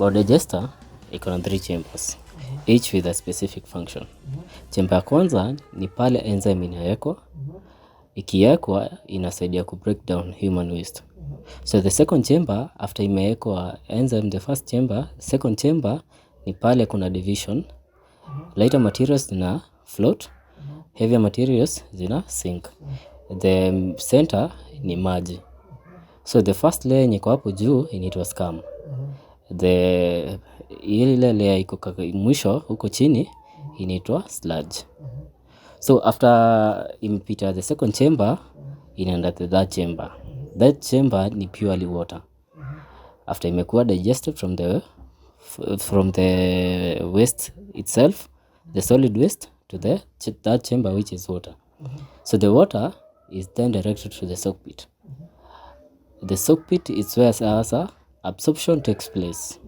Biodigester iko na 3 chambers, each with a specific function. Chamber ya kwanza ni pale enzyme inawekwa. Ikiwekwa inasaidia ku break down human waste. So the second chamber, after imewekwa enzyme the first chamber, second chamber ni pale kuna division. Lighter materials zina float, heavier materials zina sink. The center ni maji. So the first layer yenye iko hapo juu inaitwa scum. The ile layer iko mwisho huko chini inaitwa sludge. So after imepita the second chamber, inaenda the third chamber. That chamber ni purely water. After imekuwa digested from the waste itself, the solid waste to the third chamber which is water. So the water is then directed to the soak pit. The soak pit is where sasa absorption takes place.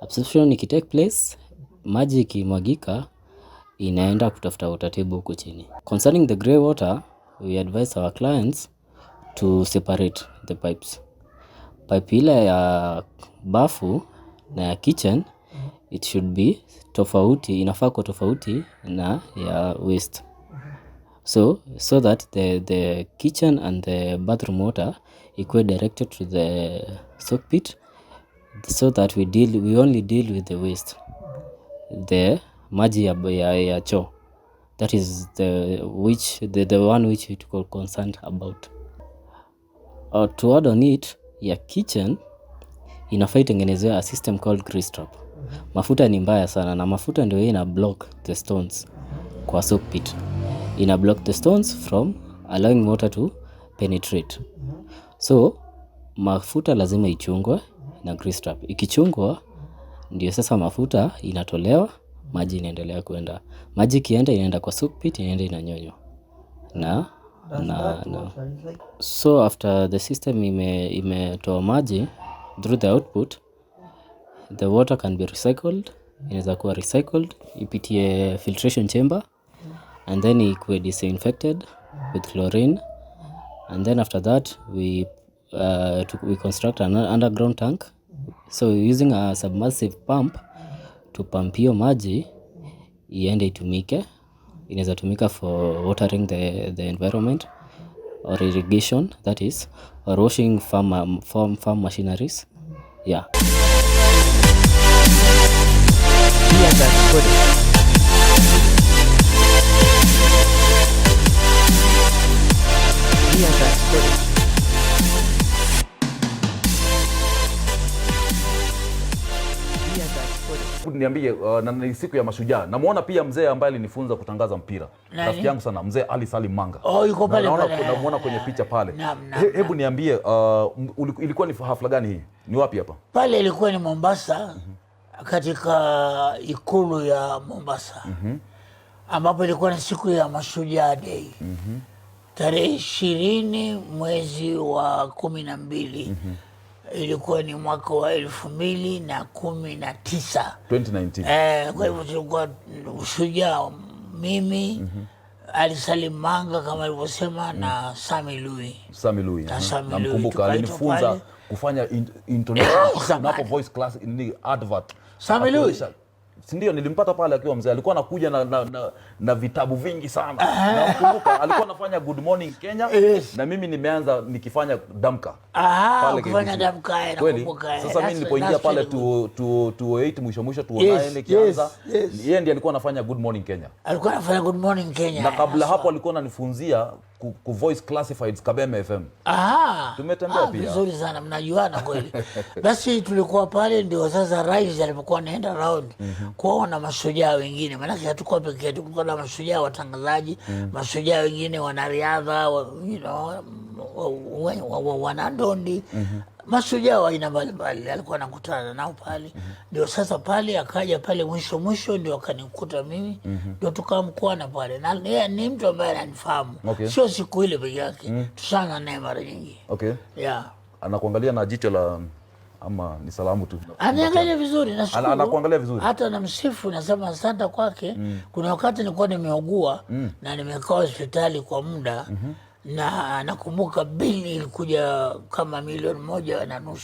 Absorption iki take place, maji ikimwagika inaenda kutafuta water table huko chini. Concerning the grey water, we advise our clients to separate the pipes. Pipe ile ya bafu na ya kitchen, it should be tofauti, inafaa kuwa tofauti na ya waste. So that the kitchen and the bathroom water ikuwe directed to the soak pit, so that we only deal with the waste. The maji ya choo. That is the one which we are concerned about. To add on it, ya kitchen inafaa itengenezewe a system called grease trap. Mafuta ni mbaya sana na mafuta ndio ina block the stones kwa soak pit. Ina block the stones from allowing water to penetrate. So mafuta lazima ichungwe na grease trap. Ikichungwa ndio sasa mafuta inatolewa, maji inaendelea kuenda. Maji ikienda inaenda kwa soak pit, inaenda inanyonywa. Na. So after the system imetoa maji through the output, the water can be recycled. Inaweza kuwa recycled, ipitie filtration chamber, and then ikuwe disinfected with chlorine. And then after that, we construct an underground tank. So using a submersive pump to pump hiyo maji iende itumike. Inaweza tumika for watering the environment or irrigation, that is, or washing farm machineries. Yeah. Niambie, na ni siku ya mashujaa. Namuona pia mzee ambaye alinifunza kutangaza mpira. Nani? Rafiki yangu sana, mzee Ali Salim Manga. Oh, yuko pale pale. Namuona kwenye picha pale. Naam, naam, Hebu niambie, ilikuwa ni hafla gani hii? Ni wapi hapa? Pale ilikuwa ni Mombasa, katika ikulu ya Mombasa. Ambapo ilikuwa ni siku ya Mashujaa Day. Tarehe 20 mwezi wa 12. Ilikuwa ni mwaka wa elfu mbili na kumi na tisa. 2019. Kwa hivyo tulikuwa shujaa mimi, Ali Salim Manga kama alivyosema, na Sami Lui. Sami Lui, Na Sami Lui, Namkumbuka, tukaitwa alinifunza pale. kufanya intonation. Samahani. Napo voice class ni advert. Sami Lui? Akuonyesha. Si ndio, nilimpata pale akiwa mzee. Alikuwa anakuja na vitabu vingi sana. Namkumbuka alikuwa anafanya Good Morning Kenya. Na mimi nimeanza nikifanya Damka. Pale Ukifanya KBC. Damka, Kweli? nakumbuka, Sasa mimi nilipoingia that's pale really good. 208 mwisho mwisho, 209 nikianza, yeye ndiye alikuwa anafanya Good Morning Kenya. Alikuwa anafanya Good Morning Kenya. Na kabla hapo alikuwa ananifunzia ku voice classifieds Kabeme FM. Tumetembea pia. Vizuri sana, mnajuana kweli. Basi tulikuwa pale ndio sasa rais alipokuwa anaenda round kuona mashujaa wengine, maana hatukuwa peke yetu, kulikuwa na mashujaa watangazaji, mashujaa wengine wanariadha, wanandondi. Mashujaa wa aina mbalimbali alikuwa anakutana nao pale. Ndio sasa pale akaja pale mwisho mwisho ndio akanikuta mimi. Ndio tukamkuana pale. Na yeye ni mtu ambaye ananifahamu. Sio siku ile peke yake. Tusana naye mara nyingi. Anakuangalia na jicho la ama ni salamu tu? Anaangalia vizuri, nashukuru. Anakuangalia vizuri. Hata namsifu, nasema asante kwake. Kuna wakati nilikuwa nimeugua na nimekaa hospitali kwa muda. Na nakumbuka bili ilikuja kama 1.5 milioni.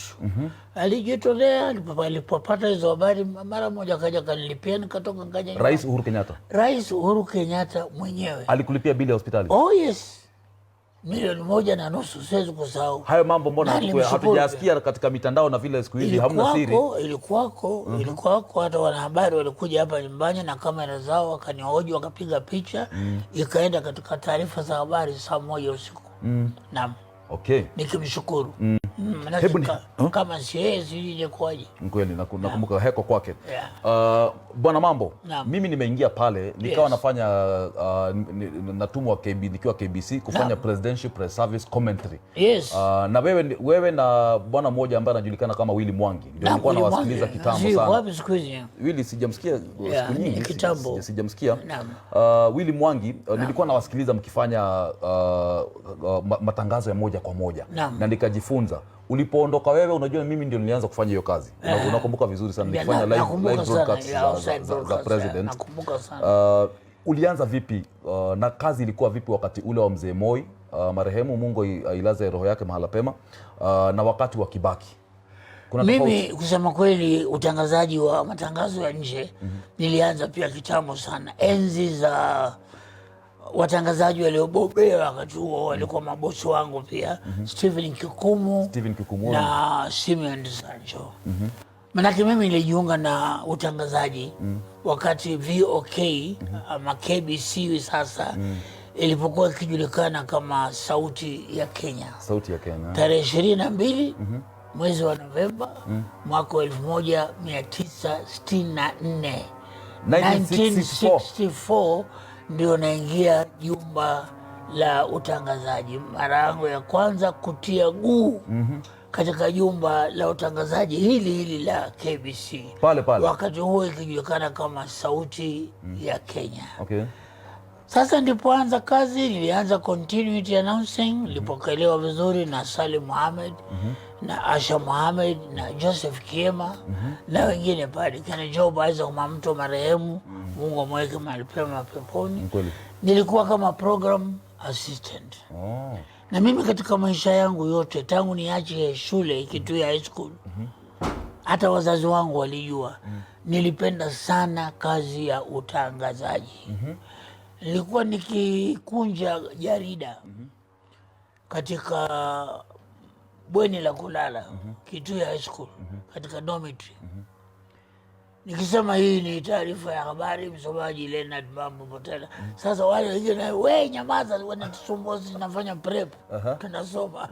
Alijitolea, alipopata hizo habari mara moja akaja akanilipia, nikatoka nikaja nyumbani. Rais Uhuru Kenyatta Rais Uhuru Kenyatta mwenyewe. Alikulipia bili ya hospitali? Oh yes, 1.5 milioni, siwezi kusahau. Hayo mambo mbona Na nilimshukuru. hatujasikia katika mitandao na vile siku hizi hamna siri? Ilikuwako, hata wanahabari walikuja hapa nyumbani na kamera zao wakanihoji, wakapiga picha, ikaenda katika taarifa za habari saa 1 usiku. Naam, nikimshukuru. Manake Hebu kama si yeye sijui ingekuwaje. Ni kweli, nakumbuka heko kwake. Bwana Mambo, Naam. mimi nimeingia pale nikawa nafanya natumwa KB, nikiwa KBC kufanya presidential press service commentary. Na wewe na bwana mmoja ambaye anajulikana kama Willy Mwangi ndio Naam, nilikuwa Willy nawasikiliza Mwangi. kitambo Sijui yuko sana. wapi siku hizi? Willy sijamsikia Yeah, siku nyingi, ni kitambo. sijamsikia. Naam. Willy Mwangi, nilikuwa nawasikiliza mkifanya matangazo ya moja kwa moja Naam. na nikajifunza. Ulipoondoka wewe, unajua mimi ndio nilianza kufanya hiyo kazi. Unakumbuka vizuri sana Yeah, nikifanya nakumbuka live sana, broadcasts yeah, outside za broadcast, yeah, president. nakumbuka sana. Ulianza vipi na kazi ilikuwa vipi wakati ule wa mzee Moi, marehemu, Mungu ailaze roho yake mahala pema, na wakati wa Kibaki? Kuna Mimi tofauti? kusema kweli, utangazaji wa matangazo ya nje nilianza pia kitambo sana, enzi za watangazaji waliobobea wakati huo walikuwa mabosi wangu pia, Stephen Kikumu, Stephen Kikumu. na Simeon Sancho. Manake mimi nilijiunga na utangazaji wakati VOK ama KBC sasa ilipokuwa ikijulikana kama Sauti ya Kenya, Sauti ya Kenya. Tarehe 22 mwezi wa Novemba mwaka wa 1964. 1964. 1964 ndio naingia jumba la utangazaji, mara yangu ya kwanza kutia guu katika jumba la utangazaji hili hili la KBC Pale pale. Wakati huo ikijulikana kama Sauti ya Kenya. Sasa ndipoanza kazi, nilianza continuity announcing, nilipokelewa vizuri na Salim Mohamed na Asha Mohamed na Joseph Kiema na wengine pale, kina Job Isaac Mamto marehemu, Mungu amweke mahali pema peponi. Kweli. Nilikuwa kama program assistant. Na mimi katika maisha yangu yote tangu niache shule Kitui High School, hata wazazi wangu walijua nilipenda sana kazi ya utangazaji. Nilikuwa nikikunja jarida katika bweni la kulala Kitui High School, katika dormitory, nikisema hii ni taarifa ya habari, msomaji Leonard Mambo Mbotela. Sasa wale wengine, we nyamaza, wanatusumbua, sisi tunafanya prep, tunasoma.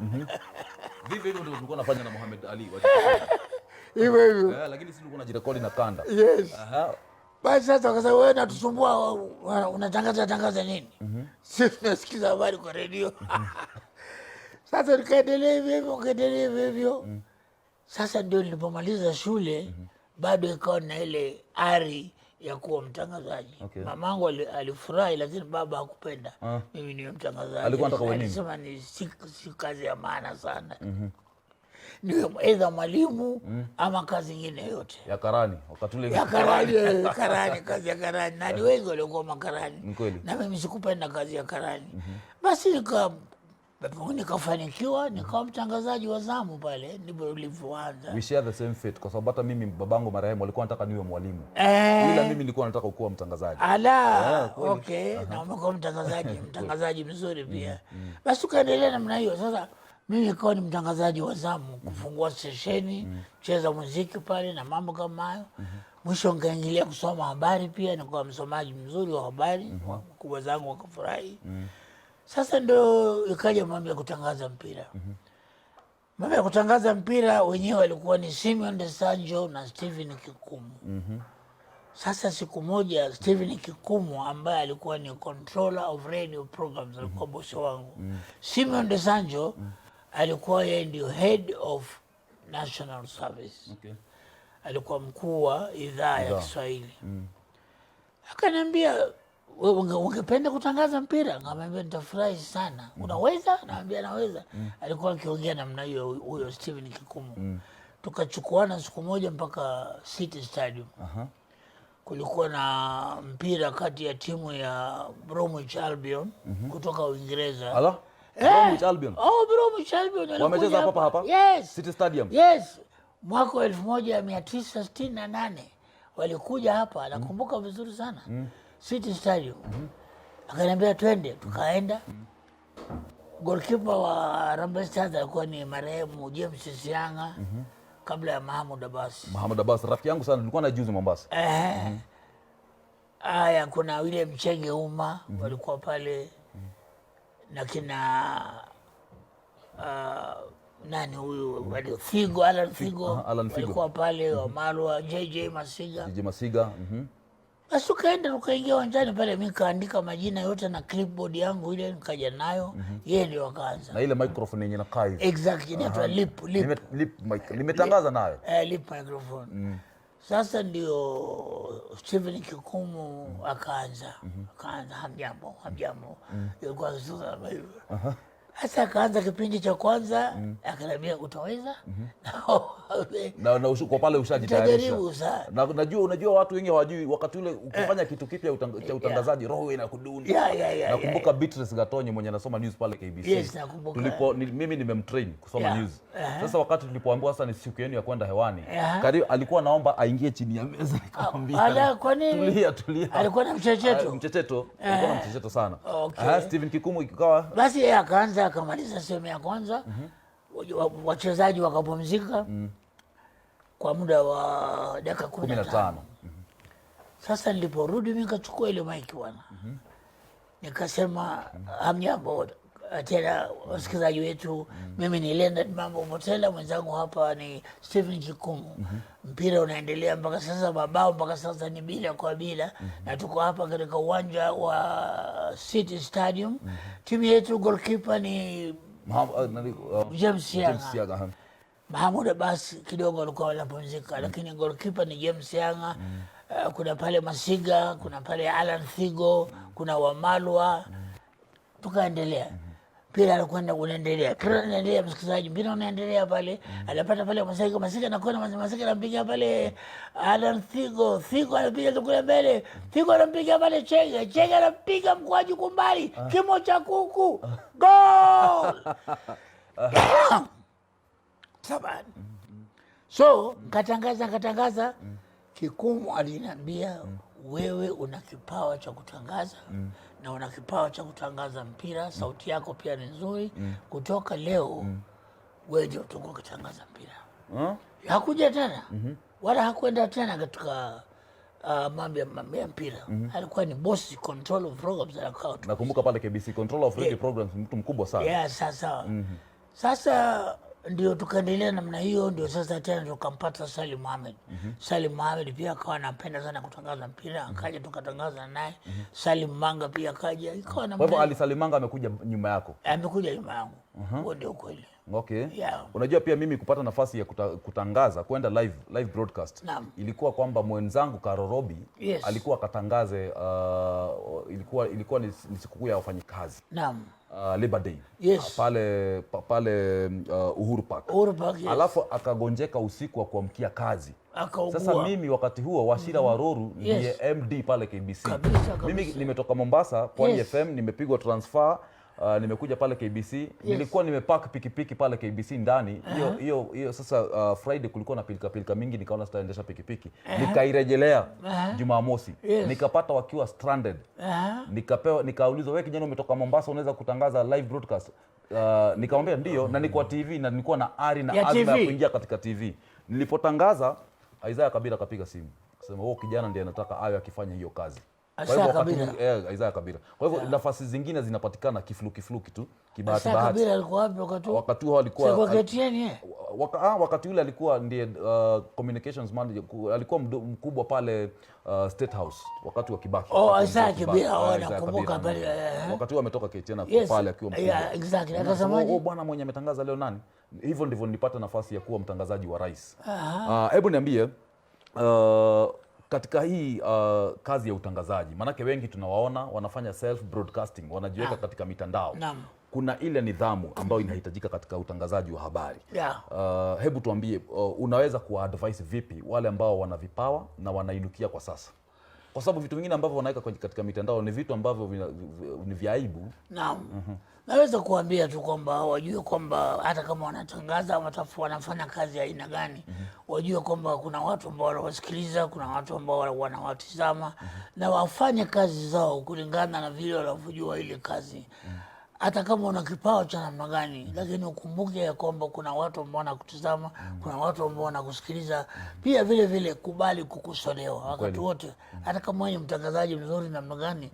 Vivyo hivyo ndio tulikuwa nafanya na Mohamed Ali. Hivyo hivyo. Eh, lakini sisi tulikuwa tunajirekodi na kanda. Yes. Basi sasa wakasema, wewe unatusumbua, unatangaza tangaza nini? Sisi tunasikiza habari kwa redio. Sasa nikaendelea hivyo hivyo, nikaendelea hivyo hivyo. Sasa ndio nilipomaliza shule, bado ikawa na ile ari ya kuwa mtangazaji. Mamangu alifurahi, lakini baba hakupenda mimi niwe mtangazaji. Alikuwa anataka uwe nini? Alisema ni si kazi ya maana sana, niwe aidha mwalimu ama kazi ingine yote Ya karani. Wakati ule ya karani, karani, kazi ya karani, na ni wengi waliokuwa makarani. Ni kweli. Na mimi sikupenda kazi ya karani. Basi nikafanikiwa nikawa mtangazaji wa zamu pale, ndivyo ulivyoanza. We share the same fate kwa sababu hata mimi babangu marehemu alikuwa anataka niwe mwalimu. Ila mimi nilikuwa nataka kuwa mtangazaji. Ala, Yeah, kweli. okay. Na umekuwa mtangazaji mzuri pia. Basi tukaendelea namna hiyo. Sasa mimi nikawa ni mtangazaji wa zamu, kufungua stesheni, kucheza muziki pale na mambo kama hayo. Mwisho nikaingilia kusoma habari pia, nikawa msomaji mzuri wa habari, wakubwa zangu wakafurahi. Sasa ndo ikaja mambo ya kutangaza mpira. Mambo ya kutangaza mpira wenyewe walikuwa ni Simeon de Sanjo na Stephen Kikumu. Sasa siku moja Stephen Kikumu ambaye alikuwa ni controller of radio programs alikuwa bosi wangu. Simeon de Sanjo alikuwa yeye ndio head of national service. Alikuwa mkuu wa idhaa ya Kiswahili. Akaniambia, "Wewe ungependa kutangaza mpira?" Nikamwambia nitafurahi sana. "Unaweza?" Naambia naweza. Alikuwa akiongea namna hiyo huyo Stephen Kikumu. Tukachukuana siku moja mpaka City Stadium. Kulikuwa na mpira kati ya timu ya Bromwich Albion kutoka Uingereza. Ala? Bromwich Albion. Oh, Bromwich Albion walikuja Wamecheza hapa hapa? Yes. City Stadium. Yes, mwaka wa 1968 walikuja hapa, nakumbuka vizuri sana. City Stadium. Akaniambia twende, tukaenda. Goalkeeper wa Harambee Stars alikuwa ni marehemu James Sianga kabla ya Mahamud Abbas. Mahamud Abbas rafiki yangu sana, nilikuwa na juzi Mombasa. Aya, kuna yule Mchenge Uma walikuwa pale na kina nani huyu wale Figo, Alan Figo, Alan Figo. Walikuwa pale, Wamalwa, JJ Masiga. JJ Masiga. Basi tukaenda tukaingia uwanjani pale, mi kaandika majina yote na clipboard yangu ile nikaja nayo, yeye ndio akaanza. Na ile microphone yenye inakaa hivi. Exactly, inaitwa lip lip. Lip mic. Nimetangaza nayo. Lip microphone. Sasa ndio Stephen Kikumu akaanza hamjambo, hamjambo. Ilikuwa akizungumza kama hivyo. Sasa akaanza kipindi cha kwanza, akaniambia utaweza? Na kwa pale ushajitayarisha. Nitajaribu sana. Na najua, unajua watu wengi hawajui wakati ule ukifanya kitu kipya cha utangazaji roho inakudunda. Nakumbuka Beatrice Gatonye mwenye anasoma news pale KBC. Yes, nakumbuka. Mimi nimemtrain kusoma news. Sasa wakati tulipoambiwa sasa ni siku yenu ya kwenda hewani, karibu alikuwa naomba aingie chini ya meza, nikamwambia Ala, kwa nini? Tulia, tulia. Alikuwa na mchecheto. Ah, mchecheto, alikuwa na mchecheto sana. Okay. Stephen Kikumu ikawa Basi yeye akaanza akamaliza sehemu ya kwanza. Wachezaji wakapumzika kwa muda wa dakika kumi na kumi na tano. tano. Sasa niliporudi mimi nikachukua ile mic bwana. Nikasema hamjambo tena wasikilizaji wetu, mimi ni Leonard Mambo Mbotela, mwenzangu hapa ni Stephen Kikumu. Mpira unaendelea mpaka sasa, mabao mpaka sasa ni 2-2, na tuko hapa katika uwanja wa City Stadium. Timu yetu goalkeeper ni Nani, James Sianga. James Sianga, aha. Mahamud Abbas kidogo alikuwa anapumzika, lakini goalkeeper ni James Sianga. Kuna pale Masiga, kuna pale Alan Thigo, kuna Wamalwa. Tukaendelea. Mpira anakwenda unaendelea. Mpira unaendelea msikilizaji, mpira unaendelea pale. Anapata pale Masiga, Masiga anakwenda, Masiga anampiga pale Alan Thigo, Thigo anapiga tu kule mbele. Thigo anampiga pale Chege, Chege anampiga mkwaju kumbali, kimo cha kuku. Goal! Samahani. So, nikatangaza. Kikumu aliniambia wewe una kipawa cha kutangaza na una kipawa cha kutangaza mpira, sauti yako pia ni nzuri. Kutoka leo wewe ndio utakuwa ukitangaza mpira. Hakuja tena wala hakwenda tena katika mambo ya mpira. Alikuwa ni boss control of programs alikuwa tu. Nakumbuka pale KBC control of radio programs, mtu mkubwa sana. Yeah, sasa. Sasa ndio tukaendelea namna hiyo, ndio sasa tena tukampata Salim Mohamed. Salim Mohamed pia akawa anapenda sana kutangaza mpira, akaja tukatangaza naye. Salim Manga pia akaja, ikawa namna Kwa hivyo hiyo. Ali Salim Manga amekuja nyuma yako. Amekuja nyuma yangu. Huo ndio kweli. Okay. Yeah. Unajua pia mimi kupata nafasi ya kutangaza kwenda live broadcast. Ilikuwa kwamba mwenzangu Karorobi alikuwa akatangaze, ilikuwa ni sikukuu ya wafanyikazi. Labor Day. Pale Uhuru Park. Uhuru Park, yes. Alafu akagonjeka usiku wa kuamkia kazi. Akaugua. Sasa mimi wakati huo Wachira Waroru ndiye MD pale KBC. Mimi nimetoka Mombasa, Pwani FM, nimepigwa transfer. Nimekuja pale KBC. Nilikuwa nimepark pikipiki pale KBC ndani. Hiyo, hiyo sasa, Friday kulikuwa na pilika pilika mingi, nikaona sitaendesha pikipiki. Nikairejelea Jumamosi. Nikapata wakiwa stranded. Nikaulizwa, wewe kijana umetoka Mombasa unaweza kutangaza live broadcast? Nikamwambia ndio, na nilikuwa TV na nilikuwa na ari na Ya azma ya TV. kuingia katika TV. Nilipotangaza, Isaiah Kabira akapiga simu. Akasema huo kijana ndiye anataka awe akifanya hiyo kazi. Kwa hivyo Isaiah wakati Kabira. Isaiah Kabira. Kwa hivyo nafasi zingine zinapatikana kifluki tu, kibahati Isaiah bahati. Kabira alikuwa wapi wakati huo? Wakati huo alikuwa Sasa kwa KTN yeye? Wakati ule alikuwa ndiye communications manager, alikuwa mkubwa pale State House wakati wa Kibaki. Oh, Wakati wa Isaiah Kibaki. Kabira, oh, Isaiah nakumbuka Kabira. pale, eh. Wakati huo ametoka KTN akiwa pale akiwa mkubwa. Yeah, exactly. Nasema, Akasemaje? Oh, bwana mwenye ametangaza leo nani? Hivyo ndivyo nilipata nafasi ya kuwa mtangazaji wa rais. Hebu niambie, katika hii kazi ya utangazaji, maanake wengi tunawaona wanafanya self broadcasting, wanajiweka katika mitandao. Kuna ile nidhamu ambayo inahitajika katika utangazaji wa habari. Hebu tuambie, unaweza kuwa advise vipi wale ambao wana vipawa na wanainukia kwa sasa? Kwa Kwa sababu vitu vingine ambavyo wanaweka katika mitandao ni vitu ambavyo ni vya aibu. Naam. Naweza kuambia tu kwamba wajue kwamba hata kama wanatangaza ama wanafanya kazi ya aina gani, wajue kwamba kuna watu ambao wanawasikiliza, kuna watu ambao wanawatizama, na wafanye kazi zao kulingana na vile wanavyojua ile kazi. Hata kama una kipawa cha namna gani, lakini ukumbuke ya kwamba kuna watu ambao wanakutizama, kuna watu ambao wanakusikiliza. Pia vile vile kubali kukosolewa wakati wote, hata kama wewe ni mtangazaji mzuri namna gani,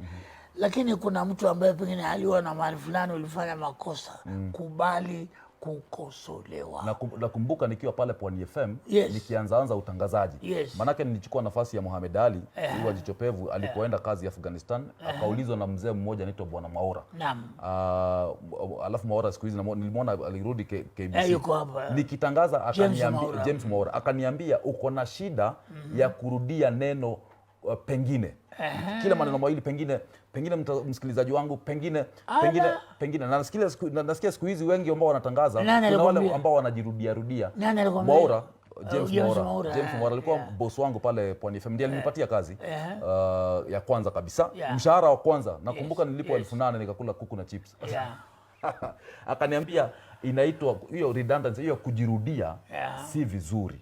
lakini kuna mtu ambaye pengine aliona mahali fulani ulifanya makosa. Kubali kukosolewa. Nakumbuka nikiwa pale Pwani FM, nikianzaanza utangazaji. Manake nilichukua nafasi ya Mohamed Ali, huyu wa Jicho Pevu, alipoenda kazi Afghanistan, akaulizwa na mzee mmoja anaitwa Bwana Mwaura. Alafu Mwaura siku hizi nilimwona alirudi KBC. Yuko hapa. Nikitangaza James akaniambia, Mwaura. James Mwaura akaniambia uko na shida ya kurudia neno pengine. Kila maneno mawili pengine, pengine msikilizaji wangu pengine, pengine, pengine. Na nasikia siku hizi wengi ambao wanatangaza, Nani kuna wale alikwambia? ambao wanajirudia rudia. Nani alikwambia? Mwaura, James James Mwaura. Mwaura, James Mwaura alikuwa boss wangu pale Pwani FM, ndiye alinipatia kazi, ya kwanza kabisa. Mshahara wa kwanza nakumbuka nilipwa 8,000 nikakula kuku na chips. Akaniambia inaitwa hiyo redundancy, hiyo kujirudia si vizuri.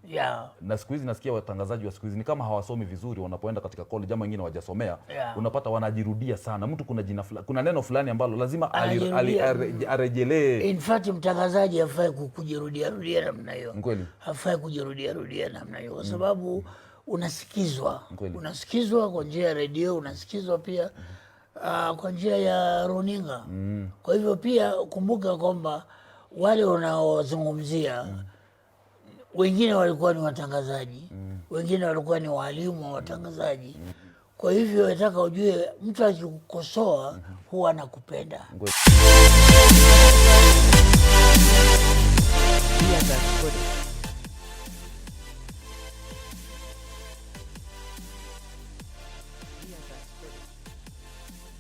Na siku hizi nasikia watangazaji wa siku hizi ni kama hawasomi vizuri wanapoenda katika college ama wengine hawajasomea. Unapata wanajirudia sana. Mtu kuna jina kuna neno fulani ambalo lazima Anajirudia. arejelee. In fact mtangazaji hafai kujirudia rudia namna hiyo. Hafai kujirudia rudia namna hiyo kwa sababu unasikizwa. Unasikizwa kwa njia ya redio, unasikizwa pia kwa njia ya runinga. Kwa hivyo pia kumbuka kwamba wale unaozungumzia wengine walikuwa ni watangazaji, wengine walikuwa ni walimu wa watangazaji. Kwa hivyo nataka ujue mtu akikukosoa huwa anakupenda.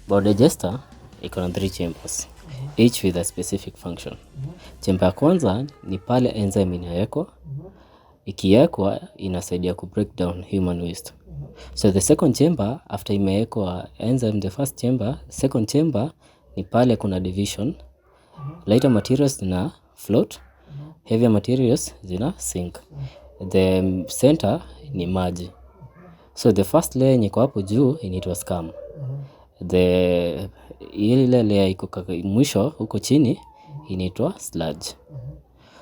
Biodigester iko na 3 chambers, each with a specific function. Chamber ya kwanza ni pale enzyme inawekwa. Ikiwekwa inasaidia ku break down human waste. So the second chamber, after imewekwa enzyme the first chamber, second chamber ni pale kuna division. Lighter materials zina float, heavier materials zina sink. The center ni maji. So the first layer yenye iko hapo juu inaitwa scum. The ile layer iko mwisho huko chini inaitwa sludge.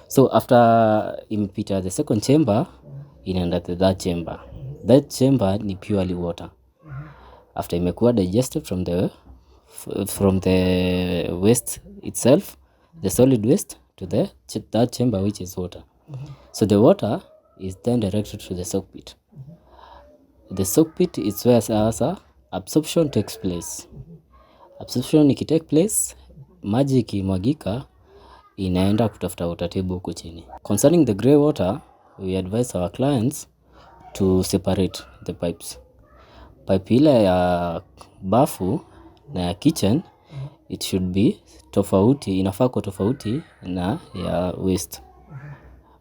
So after imepita the second chamber, inaenda the third chamber. That chamber ni purely water. After imekuwa digested from the waste itself, the solid waste to the third chamber which is water. So the water is then directed to the soak pit. The soak pit is where sasa absorption takes place. Absorption iki take place, maji ikimwagika inaenda kutafuta water table huko chini. Concerning the grey water, we advise our clients to separate the pipes. Pipe ile ya bafu na ya kitchen, it should be tofauti, inafaa kuwa tofauti na ya waste.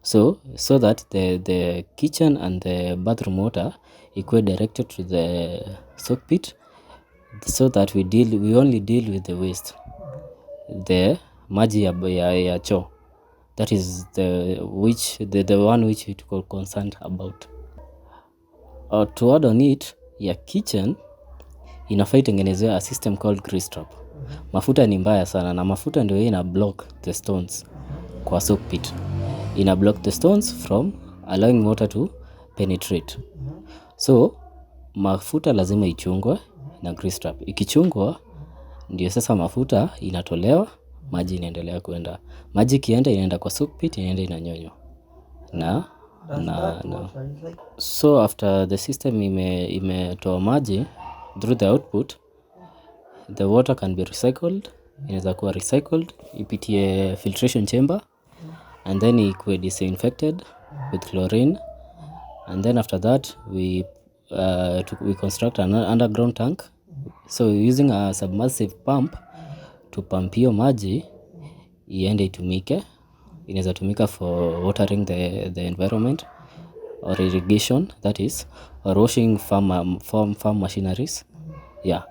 So that the kitchen and the bathroom water ikuwe directed to the soak pit, so that we only deal with the waste. The maji ya choo. That is the one which we are concerned about. To add on it, ya kitchen inafaa itengenezewe a system called grease trap. Mafuta ni mbaya sana na mafuta ndio ina block the stones kwa soak pit. Ina block the stones from allowing water to penetrate. So mafuta lazima ichungwe na grease trap. Ikichungwa ndio sasa mafuta inatolewa, maji inaendelea kuenda. Maji ikienda inaenda kwa soak pit, inaenda inanyonywa. Na. So after the system imetoa maji through the output, the water can be recycled. Inaweza kuwa recycled, ipitie filtration chamber, and then ikuwe disinfected with chlorine. And then after that, we construct an underground tank. So using a submersive pump to pump hiyo maji iende itumike. Inaweza tumika for watering the environment. Or irrigation, that is, or washing farm machineries. Yeah.